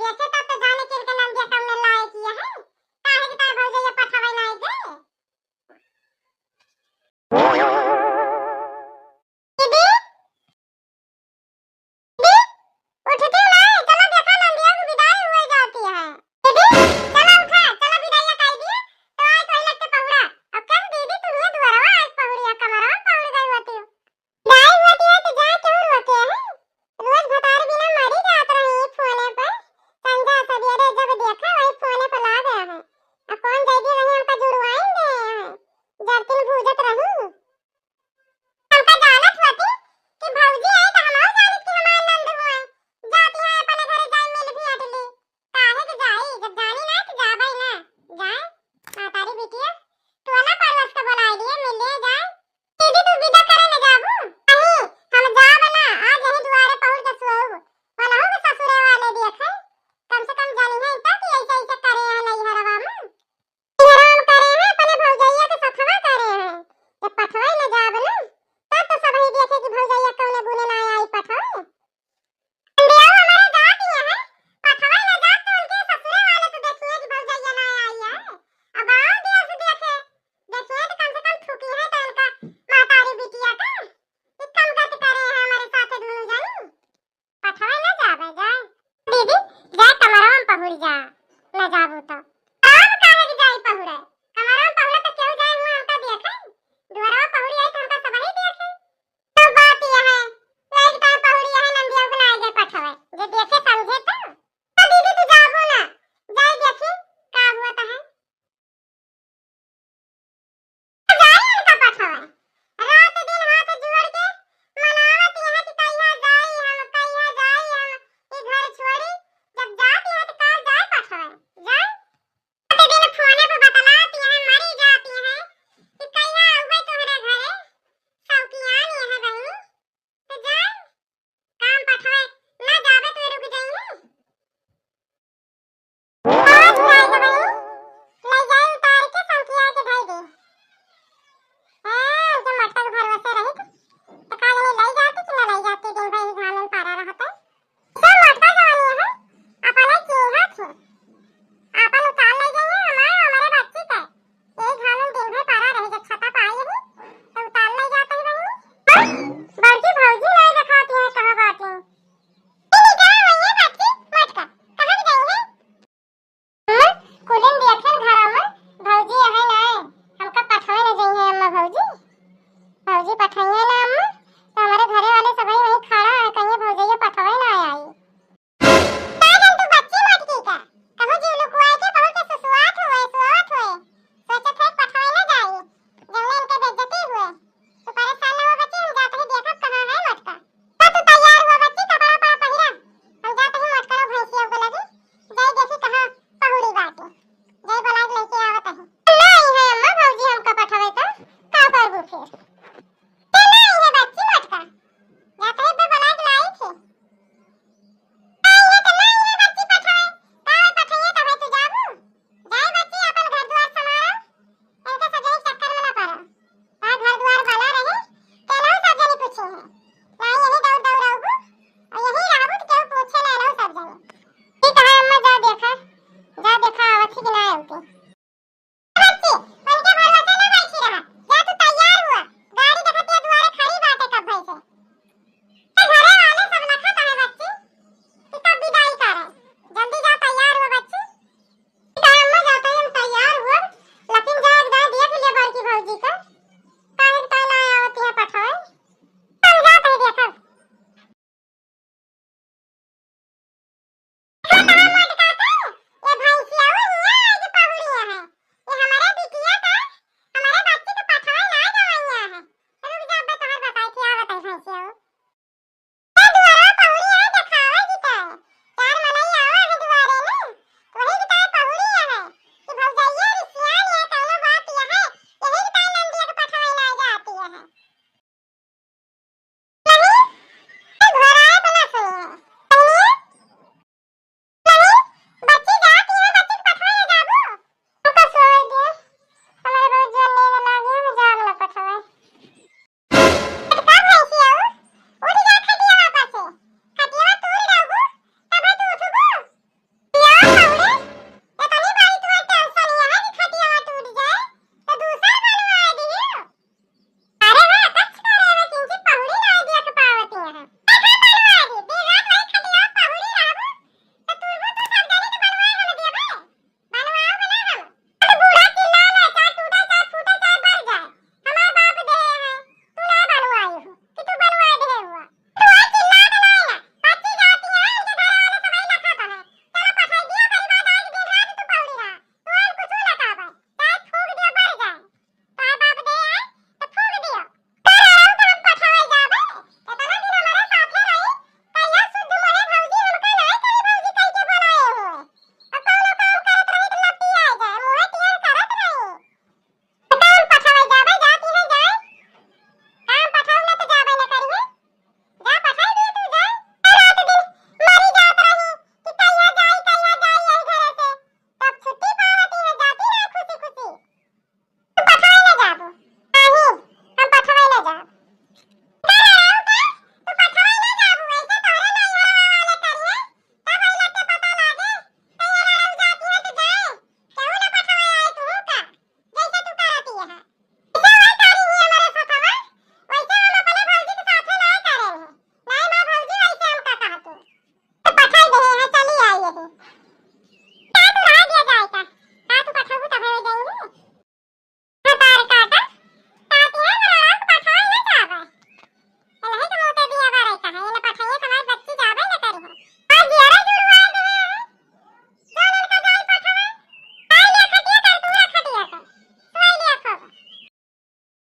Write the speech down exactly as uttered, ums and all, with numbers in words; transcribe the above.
देखे तब तो जाने किनके नंदिया कम में लाए किया है। काहे कि तार भौजैया पठवे नाई दे। दीदी, दीदी, उठती हो नाई? चलो देखा, नंदिया की विदाई हुए जाती है। दीदी, चलो उठा, चलो विदाई कर दिए। तो आज कोई लगते पहुड़ा। अब कल दीदी तुम ये दुआरवा आज पहुड़िया, कमरवा पहुड़ गई होती हो। विदाई होती है तो जाए क्यों रोके हैं? रोज भतार बिना मरी जात रही फोने पर। संझा सवेरे जब देखा वही फोने पर लाग रहा है। अब कौन जैदी रही हमका जुड़वाइन दे हैं। जरतिन भूजत रही। हमका जानत होती कि भौजी आई तो हमहू जानित कि हमार नंद हुए। जाती है अपने घरे जाई मिल भी अटली। काहे के जाई, जब जानी ना तो जाबे ना। जाए, महतारी बिटिया, टोला पड़ोस के बुलाई लिए, मिल लिए जाए। दीदी तू विदा करे न जाबू? नहीं, हम जाब ना, आज यही दुआरे पहुँच के सोऊ। वनहु के ससुरे वाले देखे, कम से कम जानी है तब कि ऐसे ऐसे करे हैं नैहरवा में। आराम करे हैं, अपने भौजैया के सथवा करे हैं। जब पठवे न जाब न, तब तो सबही देखे कि भौजैया कौने गुने ना आई पठवे। नंदिया हमारे जात ही है, पठवे न जात तो उनके ससुरे वाले तो देखिए कि भौजैया ना आई है। अब आओ दिया से देखे, देखिए तो कम से कम थूकी है तो उनका महतारी बिटिया का, कि कम गत करे हैं हमारे साथ दोनों जनी। पठवे न जाबे जाए। दीदी, जाए कमरवा में पहुड़ जा, न जाबू तो।